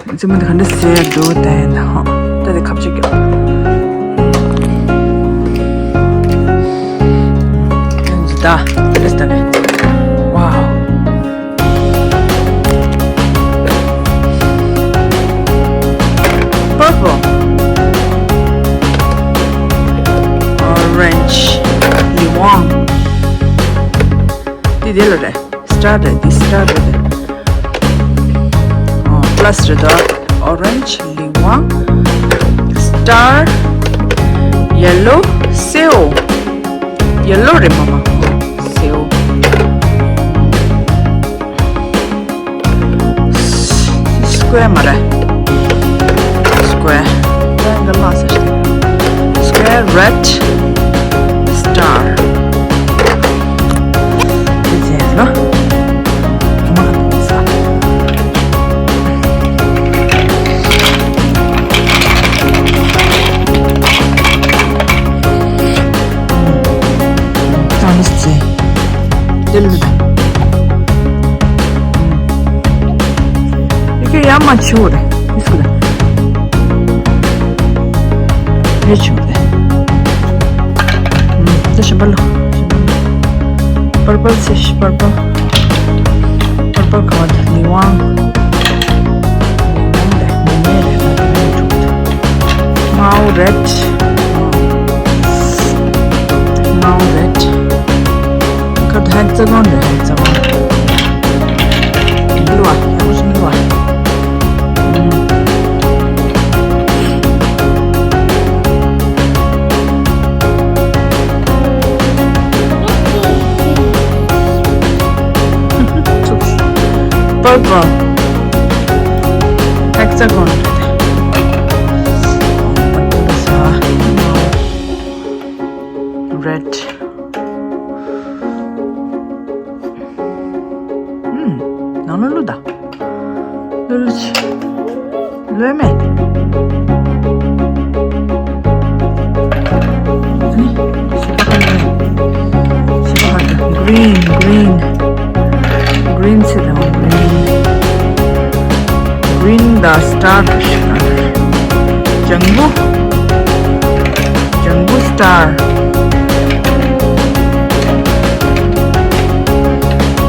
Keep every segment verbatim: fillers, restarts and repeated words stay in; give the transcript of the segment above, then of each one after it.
རྩེད་མོ་འདི་ག་འདྲ་ཟེར་འདུག་བལྟས་ན་ཧོ། ད་དེ་ཁ་ཕྱེ་རྒྱོབ། ད་དེ་ལྟ་གི། Wow. Purple. Orange. Li Wang. འདི་དེ་ལ་རེད། Star རེད། འདི་Star རེད། ཨོ། Plus རེད་དོ། Orange, Li Wang, Star, Yellow, Seo. Yellow རེད་མ་མ། Seo. Square མ་རེད། Square. ད་འདི་ལ་ས་ཞིག Square, red, star. དེ་བྱས་ན། ཨ་མ་ག་དུས་ས། ཙང་ལི་ཙེ། དེ་ལུ་ད། ཡ་ཁྱོད་ཡ་མ་ཆུ་རེད། ཨིས་ཀུ་ད། རེ་ཆུང་རེད། ད་ཞིམ་པ་ལོ། Purple ཚེ་ཤི། Purple. Purple ག་བ་ད། Li Wang. Li Wang རེད། མི་མེད་རེད། ད་དེ་ནས་འཁྲུག་ད། Mao red. Mao red. ཁ་ད་ཧེག་ཙ་གོན་རེད། ཧེག་ཙ་གོན། འདི་བ། ཡག་པོ་ཞིག་འདི་བ། Purple. Hexagon. Red. ཨུམ། ནང་ལ་བླུགས་ད། བླུགས་བླུགས་ཆི། བླུགས་མེད། ཨ་ནི། ཞིབ་པ་ཧ་ལས། ཞིབ་པ་ཧ་ལས། Green, green. Green ཚེ་དང་། Green. Green དང་star ཞིག་དང་། ལྗང་གུ། ལྗང་གུ་star.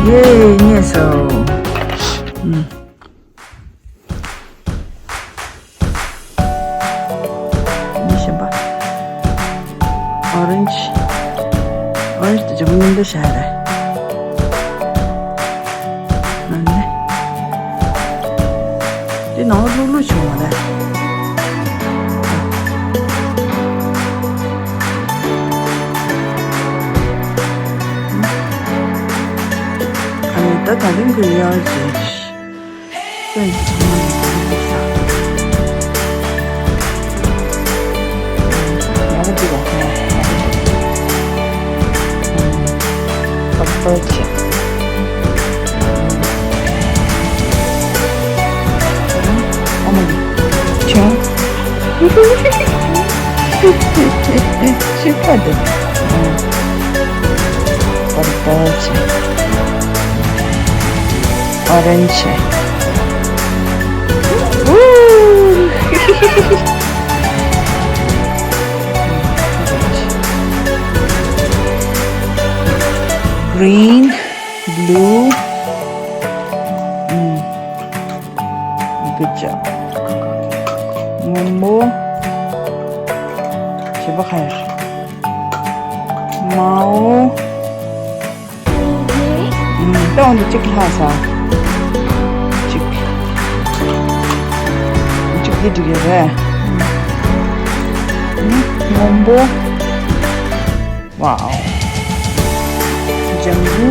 ཡེ། རྙེད་སོང་། ཨུམ། ནི་གཞན་པ། Orange. Orange དེ་ལྗང་གུ་མཉམ་དུ་བཞག་ཡ་རེད། ཨ་ནི། འདི་ནང་ལ་བླུགས་བླུགས་བྱུང་བ་རེད། ཨ་ནི་ད་ད་རིང་གི་ཡར་གྱི། Orange. Ooh. Green, blue. ཨུམ། Good job. སྔོན་པོ། བྱེད་པ་ཁ་ཡ། མའོ། ཨུམ། ད་འོང་དུ་གཅིག་ལྷག་ས། གཅིག་གཅིག་འདི་འགྲིག་གི་རེད། ཨུམ། སྔོན་པོ། Wow. ལྗང་གུ།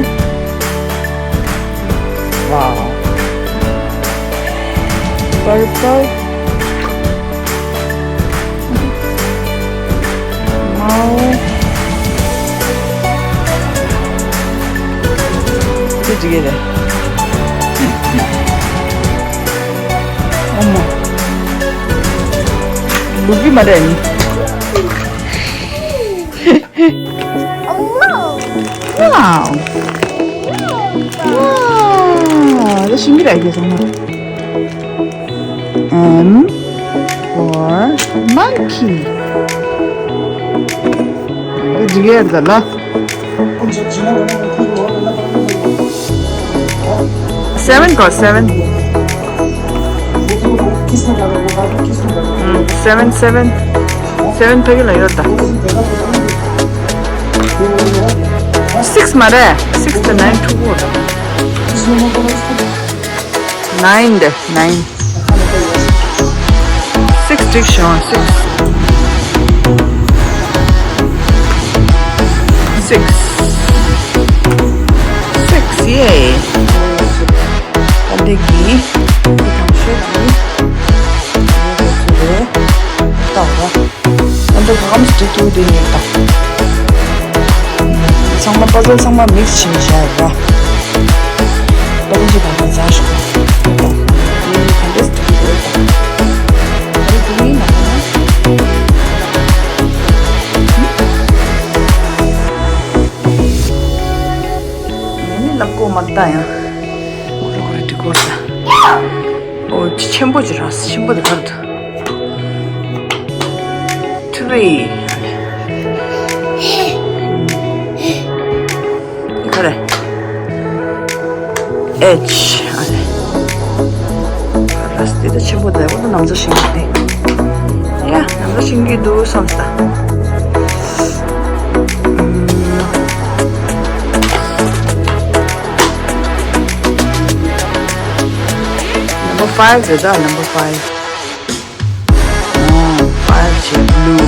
Wow. Purple. མའོ། དེ་འགྲིག་གི་རེད། ཨོ་མ། ལུག་གི་མ་རེད་ནི། Wow. Wow. Wow. ད་ཤིང་གི་ར་གི་སོང་ན། ཁྱི་ནི། འདི་འགྲིག་ཡས་རེད་ད་ལ། སེ་བན་གོ་སེ་བན། ཨུམ། སེ་བན་སེ་བན། སེ་བན་ཕ་གི་ལ་ཡོད་ད། སིགས་མ་རེད། སིགས་དེ་ནའིན་ཊུ་གོ་རེད། ནའིན་དེ་ནའིན། སིགས་འགྲིག་བྱུང་། སིགས། སིགས། སིགས། ཡེ། ད་འདི་གི་དང་ཤོས་ཀྱི་ཡེ་ཧེ་ཚུ་རེད། ཏག་ར། ཨ་འདྲ་ག་གམ་སི་ཏུ་དེ་ནས་ད། ཚང་མ་པ་ཛལ་ཚང་མ་མིག་སི་བྱས་བཞག་ར། པ་ཛལ་ཞིག་ག་ག་ཛ་ཞིག་ག་ད། ཨེ་ག་འདྲས་སི་ཏུ་དེ་རེད་ད། ཨ་རེ་དེ་ནས་ན། ཨ་ནི་ལབ་གོ་མ་ད་ཡང་། ཁོ་རེ་ཁོ་རེ་དེ་གོ་ད། ཨོ་ཆེན་པོ་ཅིག་ར། ཆེན་པོ་དེ་ག་རེ་ད། ཐི་རི། ག་རེ། ཨེཆ། ཨ་རེ། ར་སི་དེ་ད་ཆེན་པོ་དེ་འོ་ད་ནམ་ཚ་ཤིང་གི་སྟེང་། ཡ། ནམ་ཚ་ཤིང་གི་འདུག་བསམ་ས། Number five རེད་ད། Number five. ཨ། five བྱས། blue.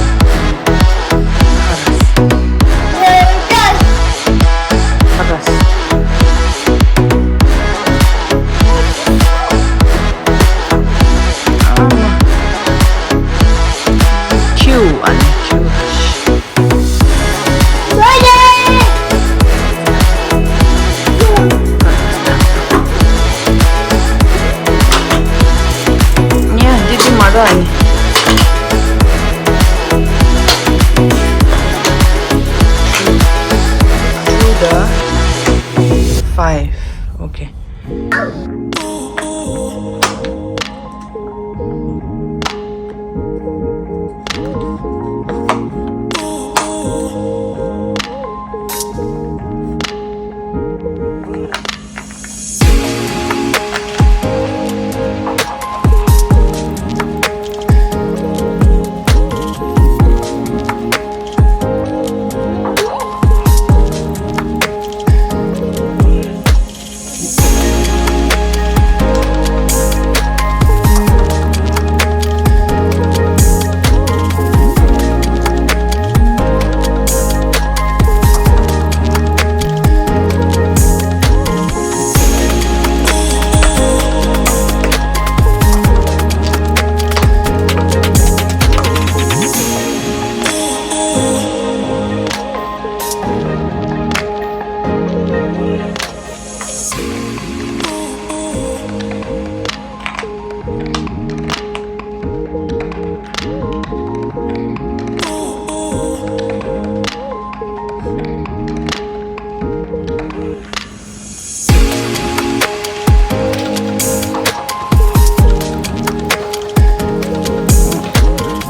ཁ་ར་སི། ཨ། ཁྱུ། ཨ་ནི་ཁྱུ། ཉ། འདི་འདི་མ་ར་ཨ་ནི། Two དང་five. Okay.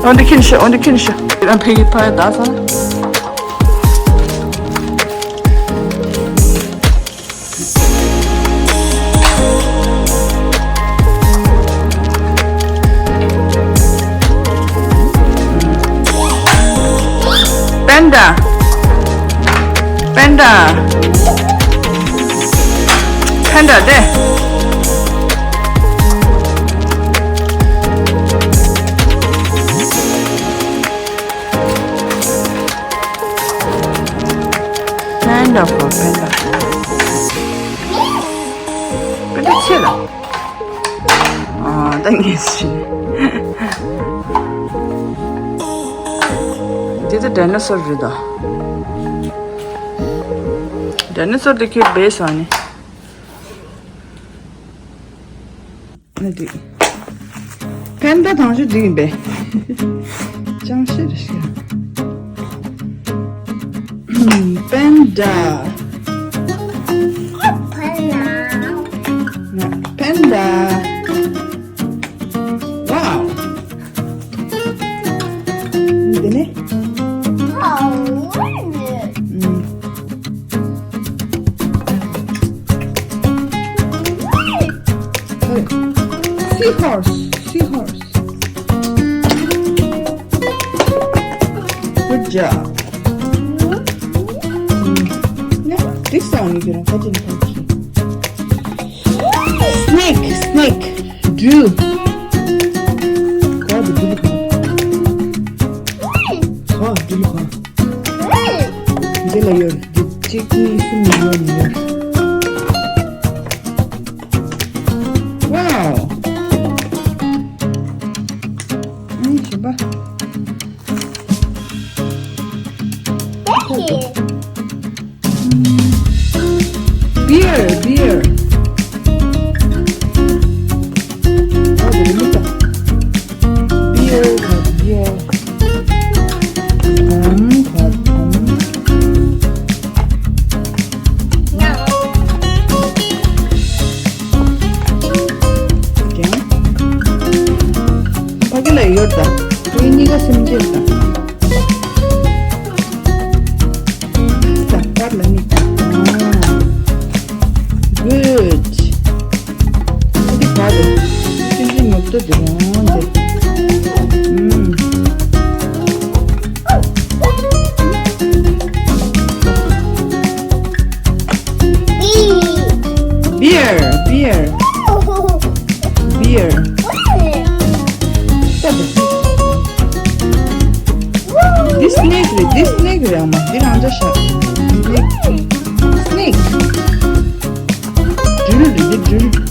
On the kitchen, on the kitchen. I'm paying you for that. པན་ཌ། པན་ཌ། པན་ཌ་དེ། Kind of a panda. པན་ཌ་ཆེ་ལ། ཨ། ད་ངས་ཤེས། འདི་ད་ཌའི་ནོ་སོར་རེད་ད། ཌའི་ནོ་སོར་དེ་ཁྱོད་སྦས་སོང་ནི། ཨ་འདི། པན་ཌ་དང་ཤོས་འདི་ཡིན་པས། ཅང་ཤེས་རེ་ཤེས། པན་ཌ། པན་ཌ། Wow. Seahorse, seahorse. Good job. Mm. Yeah, this one you can catch in country. Snake, snake. Drill. God, drill. God, drill. འདི་ལ་ཡོད། འདི་གཅིག་གཉིས་གསུམ་ཡོད་ཡོད། Wow. ཨ་ནི་གཞན་པ། Beer, beer. Beer, beer. ཁམ་ཁ་ཁམ། ཕ་གི་ལ་ཡོད་ད། ཁོའི་གཉིས་ཀ་སེམས་ཅན་ད། ད་པར་ལ་མི་ད། Good. འདི་ག་རེད། ཅི་འདྲ་ཉོབ་ཏོ་འདི་རང་འདི། ཨུམ། Beer, beer, beer. འདི་snake རེད། འདི་snake རེད། ཨ་མ་འདི་རང་འདྲ་ཤག Snake. Drill རེད། འདི་drill.